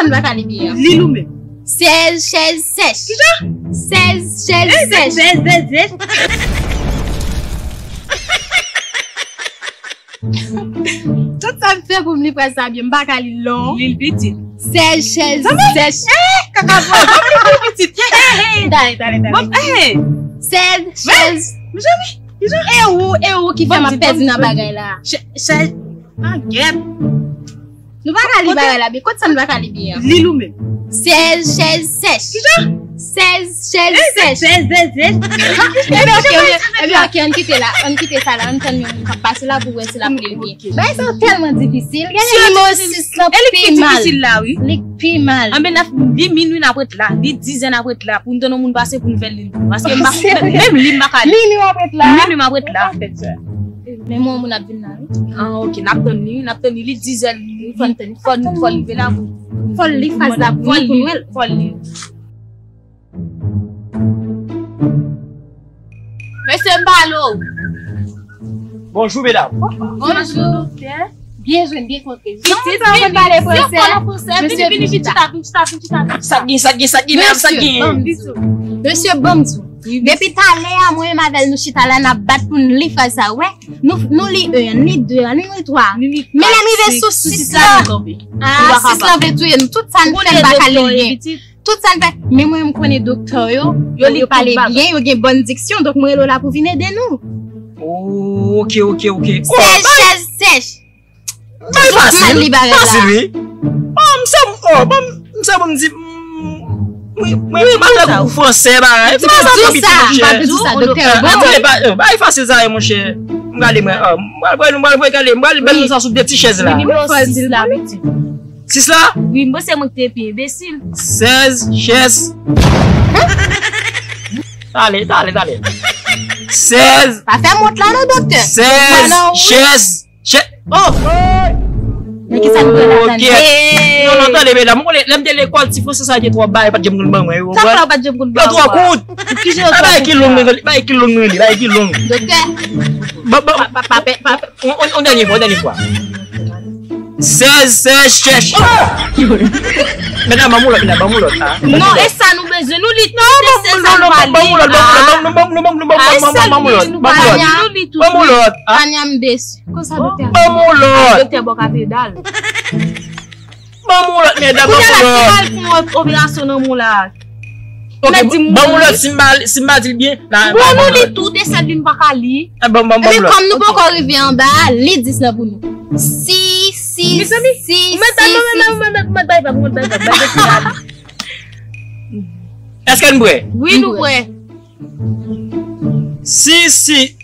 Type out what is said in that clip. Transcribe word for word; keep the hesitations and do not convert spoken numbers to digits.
M pa ka li byen. Li l ou menm. Sèz chèz sèch. Kijan? Sèz chèz sèch. Sèz chèz sèch. Tout sa m fè pou m li fraz sa byen, m pa ka li l non. Li l pitit. Sèz chèz sèch. Kaka bon, bon, li pitit. Dale, dale, dale. Sèz chèz. Mezanmi, kijan? E ou, e ou ki fè m ap pèdi nan bagay la. Chèz. Ah, gèt. Nou pa ka li bagay la byen. Kot sa nou pa ka li byen an? Li l ou menm. Sèz chèz sèch. Kijan? Sèz chèz sèch. Sèz chèz sèch. Ebyen, ok, ebyen, ok, ann kite la. Ann kite sa la. Ann tann yon moun k ap pase la pou wè si l ap li l byen. Bagay sa yo tèlman difisil. Gade nimewo sis lan pi mal. Li pi mal. Anben, li minwi n ap ret la. Li dizè n ap ret la. Pou n tann yon moun pase pou n fè l li l. Paske m pa, menm li m pa ka li. Minwi w ap ret la. Minwi m ap ret la. Men mwen moun ap vin la, wi. Ah, ok, n ap tann li, wi, n ap tann li, li dizè, li, fò n tann, fò n, fò l rive la pou. Fò l li fraz la pou nou, pou nou wè l. Fò l li. Mesye, m pale w. Bonjou, medam. Bonjou, doktè. Byen jwenn, byen kontre. Pitit, vin pale fransè. Mesye, vin chita, vin chita, vin chita, vin chita. Sa k gen, sa k gen, sa k gen, medam, sa k gen. Mesye, ban m di w. Depi talè a, mwen menm avè l nou chita la, n ap bat pou n li fraz sa, w wè. Nou, nou li en, li de, li li twa. Men lè n rive sou sis la, ah, sis la vle touye nou. Tout sa n fè, n pa ka li l byen. Tout sa n fè. Men mwen, m konnen doktè yo, yo pale byen, yo gen bòn diksyon, donk mwen rele w la pou vin ede nou. Oh, ok, ok, ok. Sèch, chèz sèch. Bagay fasil, fasil, wi. Oh, m se, oh, bon, m se pou m di, mm, mwen, mwen, m pa trè bon pou fransè, bagay. Ti piti, monchè. Bagay fasil sa ye, monchè. M gade mwen, oh, m pral, m pral, m pral gade, m pral bèl sa sou de ti chèz la. Nimewo sis la, pitit. Sis la? Wi, m panse mwen ki te pi enbesil. Sèz chèz. Tale, tale, tale. Sèz. Pa fè mont la non, doktè. Sèz chèz. Chè. Oh! Men ki sa nou pral la tande? Non, non, tande, medam. Mwen konnen, lè m te lekòl, ti fransè sa te twò bay, pa t janm konn ban mwen. Sa fè w pa t janm konn ban mwen? Yo twò kout. Kijan yo twò kout? Bagay ki long, bagay ki long, bagay ki long. Doktè. Ba, ba, pa, pa, pa, pa, on, on, on dènye fwa, on dènye fwa. Sèz, sèz, chèch. Medam, ban m yon lòt, medam, ban m yon lòt, ah. Non, e sa nou bezwen, nou li tout, se sèl nou pa li. Ban m yon lòt, ban m yon lòt, ban m yon lòt, ban m yon lòt, ban m yon lòt. Ban m yon lòt, ah. Tanya, m desi. Konsa, doktè. Ban m yon lòt. Doktè bò katedral. Ban m yon lòt, medam, ban m yon lòt. Kounye a la, si m al fè yon operasyon nan mou la. Ok, ban m yon lòt, si m pa, si m pa di l byen. Bon, nou li tout, e sèl li m pa ka li. Ban m, ban m, ban m yon lòt. Ebyen, kòm nou poko rive anba a, li dis lan pou nou. Si, si, si, si, si. Ou mèt bay vag, ou mèt bay vag, bay vag. Èske n prè? Wi, nou prè. Si, si.